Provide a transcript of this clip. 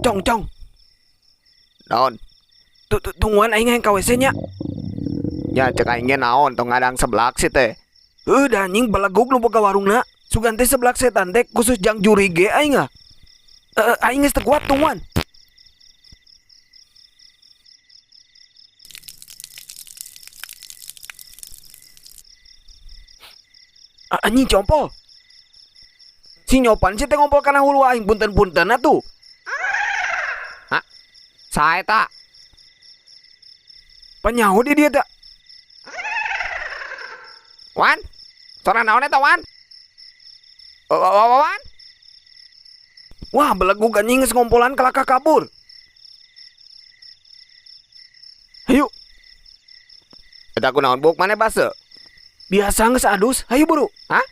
Cong, cong. Naon? Tungguan aing hayang ka WC nya. Nya cek aing ge naon tong ngadang seblak sih teh. Heuh da anjing belegug nu boga warungna. Sugan teh seblak setan teh khusus jang juri ge aing ah. Aing geus teu kuat, tungguan. Anjing compol. Si nyopan sih teh ngompol kana hulu aing, punten-punten atuh. Hah? Saha eta? Panyaho di dia teh. Wan? Sora naon eta, Wan? Wan? Wah, belegug anjing geus ngompolan kalakah kabur. Hayu. Eta kunaon buuk maneh baseuh? Biasa geus adus, hayu buru. Hah?